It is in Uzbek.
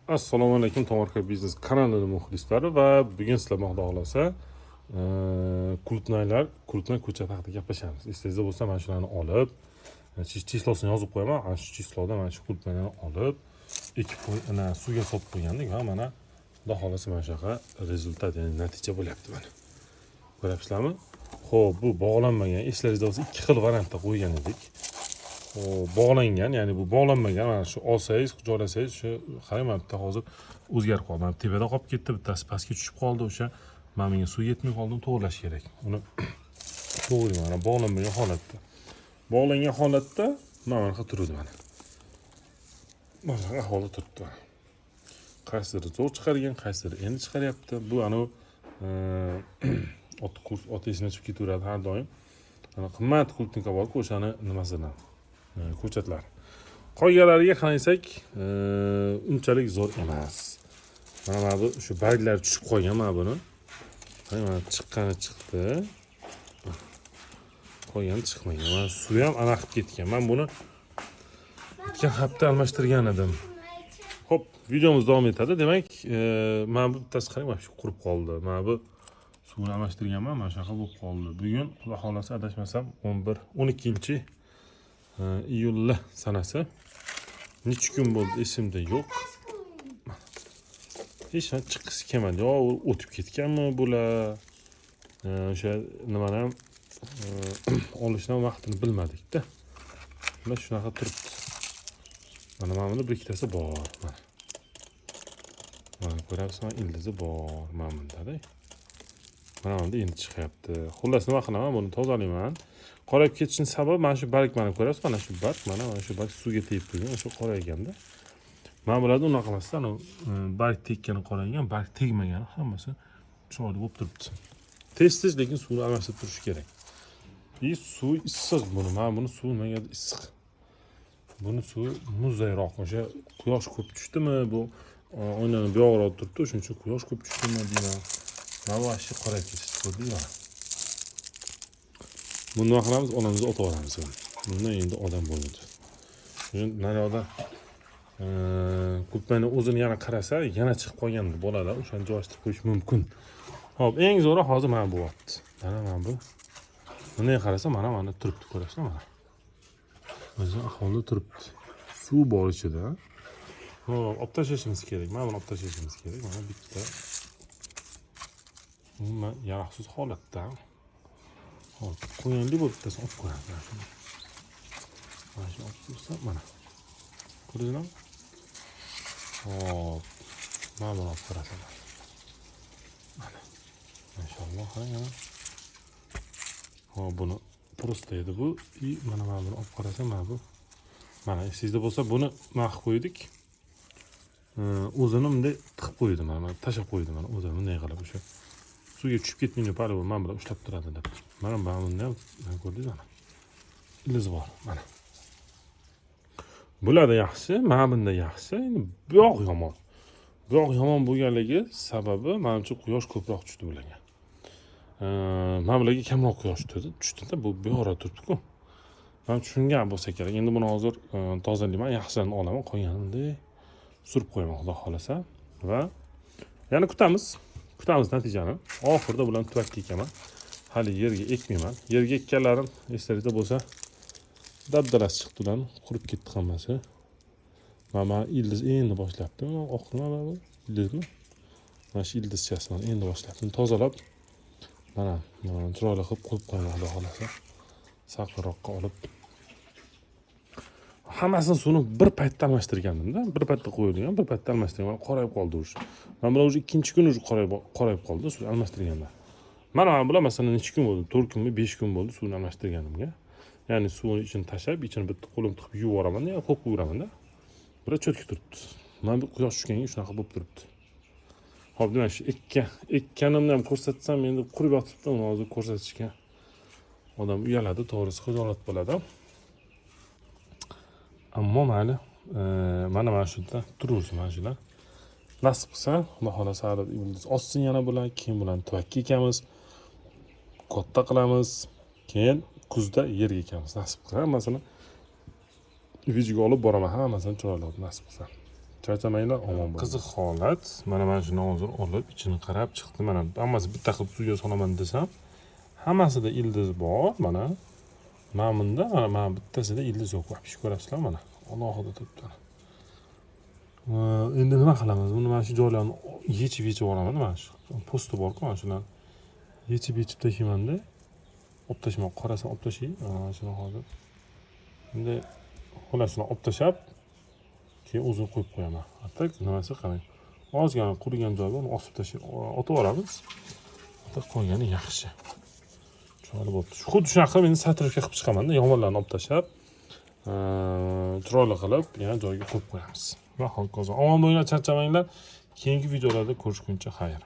Assalomu alaykum, Tomorqa biznes kanalini muxlislari! Va bugun sizlar bilan, xudo xohlasa, qulupnaylar, qulupnay ko'chati haqida gaplashamiz. Esingizda bo'lsa, mana shularni olib, число sini yozib qo'yaman. Ana shu число da mana shu qulupnaylarni olib ekib qo'y, ana suvga solib qo'ygandik va mana, xudo xohlasa, mana shunaqa результат, ya'ni natija bo'lyapti. Mana, ko'ryapsizlarmi? Ho'p, bu bog'lanmagan. Eslaringizda bo'lsa, ikki xil variantda qo'ygan edik. Ho'p, bog'langan, ya'ni bu bog'lanmagan. Mana shu olsangiz, joylasangiz, shu qarang, mana bitta hozir o'zgarib qoldi. Mana tepada qolib ketdi, bittasi pastga tushib qoldi. O'sha mana bunga suv yetmay qoldi, uni to'g'irlash kerak. Uni to'g'ri, mana bog'lanmagan holatda. Bog'langan holatda mana bunaqa turadi, mana. Mana shunaqa ahvolda turibdi, mana. Qaysidir zo'r chiqargan, qaysidir endi chiqaryapti. Bu anavi ot kurs, ot esidan chiqib ketaveradi har doim. Ana qimmat клубника borku, o'shani nimasidan, ko'chatlari. Qolganlariga qarasak, unchalik zo'r emas. Mana bu shu barglari tushib qolgan mana buni. Qarang, mana chiqqani chiqdi. Qolgani chiqmagan. Mana suvi ham anaqa qilib ketgan. Man buni o'tgan hafta almashtirgan edim. Xo'p, videomiz davom etadi. Demak, mana bu bittasi, qarang, mana shu qurib qoldi. Mana bu suvini almashtirganman, mana shunaqa bo'lib qoldi. Bugun, xudo xohlasa, adashmasam, 11, 12 iyulli sanasi. Necha kun bo'ldi, esimda yo'q. Hech nima chiqqisi kelmadi. Yo o'tib ketganmi bular? O'sha nimani ham olishni ham vaqtini bilmadik-da. Mana shunaqa turibdi. Mana buni bir ikkitasi bor. Mana. Mana, ko'ryapsizmi, ildizi bor mana bunda-da. Mana bunda endi chiqyapti. Xullas, nima qilaman? Buni tozalayman. Qorayib ketishini sababi mana shu barg, mana ko'ryapsiz, mana shu barg, mana shu barg suvga tegib turgan, o'sha qorayganda. Mana bularda unaqa emasda, anavi barg tekkani qoraygan, barg tegmagani hammasi chiroyli bo'lib turibdi. Tez tez lekin suvni almashtirib turish kerak. И suvi issiq buni, mana buni suvi nimagadir issiq. Buni suvi muzdayroq, o'sha quyosh ko'p tushdimi, bu oynani buyog'roq turibdi, o'shuning uchun quyosh ko'p tushdimi deyman. Mana bu вообще qorayib ketishdi, ko'rdingmi? Buni nima qilamiz? Olamiz, otib yuboramiz buni. Bundan endi odam bo'lmaydi. O'sha naryoqda qulupnayni o'zini yana qarasa, yana chiqib qolgan bolalar, o'shani joylashtirib qo'yish mumkin. Xo'p, eng zo'ri hozir mana bu bo'lyapti. Mana bu. Bunday qarasa, mana turibdi, ko'rasizlar, mana. O'zi ahvolda turibdi. Suv bor ichida. Xo'p, olib tashlashimiz kerak. Mana buni olib tashlashimiz kerak. Mana bitta. Umuman yaroqsiz holatda. Xo'p, qo'yaylik, bu bittasini olib qo'yamiz. Mana shuni. Mana shuni olib qo'ysam, mana. Ko'rdingizmi? Xo'p, mana buni olib qarasam. Mana. Mashalloh, qarang, mana. Xo'p, buni просто edi bu. И mana buni olib qarasam, mana bu. Mana, esingizda bo'lsa, buni nima qilib qo'ydik? O'zini bunday tiqib qo'ydi, mana tashlab qo'ydi, mana o'zini bunday qilib, o'sha suvga tushib ketmaydi, baribir mana bular ushlab turadi deb. Mana bunda ham, mana, ko'rdingiz, mana. Ildiz bor, mana. Bularda yaxshi, mana bunda yaxshi. Endi bu yoq yomon. Bu yoq yomon bo'lganligi sababi, manimcha, quyosh ko'proq tushdi bularga. Mana bularga kamroq quyosh tushdi, tushdida, bu yoqda turibdi-ku. Man tushungan bo'lsa kerak. Endi buni hozir tozalayman, yaxshilarini olaman, qolganini bunday surib qo'yaman, xudo xohlasa. Va yana kutamiz. Kutamiz natijani. Oxirida bularni tuvakka ekaman. Hali yerga ekmayman. Yerga ekkanlarim, eslaringizda bo'lsa, dabdalasi chiqdi ularni, qurib ketdi hammasi. Mana ildiz endi boshlabdi. Oq nima bu? Ildizmi? Mana shu ildizchasi mana endi boshlabdi. Buni tozalab, mana chiroyli qilib qo'yib qo'yaman, xudo xohlasa. Salqinroqqa olib. Hammasini suvni bir paytda almashtirgandimda. Bir paytda qo'yilgan, bir paytda almashtirgan. Qorayib qoldi уже. Mana bular уже ikkinchi kun уже qorayib qoldi suv almashtirganda. Mana bular, masalan, necha kun bo'ldi? 4 kunmi, 5 kun bo'ldi suvni almashtirganimga. Ya'ni suvni ichini tashlab, ichini bitta qo'lim tiqib yuvib yuboraman, yana qo'yib qo'yaveraman-da. Bular чётко turibdi. Mana bu quyosh tushganga shunaqa bo'lib turibdi. Xo'p, demak, shu ekkanimni ham ko'rsatsam, endi qurib yotibdi, uni hozir ko'rsatishga odam uyaladi, to'g'risi, xijolat bo'ladi. Ammo mayli, mana shu yerda turaversin mana shular. Nasib qilsa, xudo xohlasa, hali ildiz otsin yana bular, keyin bularni tuvakka ekamiz, katta qilamiz, keyin kuzda yerga ekamiz. Nasib qilsa, hammasini videoga olib boraman, hammasini chiroyli qilib, nasib qilsa. Charchamanglar, omon bo'ling. Qiziq holat. Mana shuni hozir olib, ichini qarab chiqdim. Mana hammasi bitta qilib suvga solaman desam, hammasida ildiz bor. Mana bunda, mana bittasida ildiz yo'q. Вообще ko'rasizlar, mana alohida turibdi. Endi nima qilamiz? Buni mana shu joylarni yechib yechib olaman. Mana shu posti borku, mana shularni yechib yechib tashlaymanda. Olib tashlaman, qorasini olib tashlay. Mana shuni hozir. Endi xullas shuni olib tashlab, keyin o'zini qo'yib qo'yaman. А так nimasi qarang. Ozgina qurigan joyi bor, uni osib tashlay, otib yuboramiz. Так qolgani yaxshi. Chiroyli bo'libdi. Xuddi shunaqa qilib endi сортировка qilib chiqaman-da, yomonlarni olib tashlab, chiroyli qilib yana joyiga qo'yib qo'yamiz. Va hokazo. Omon bo'linglar, charchamanglar. Keyingi videolarda ko'rishguncha xayr.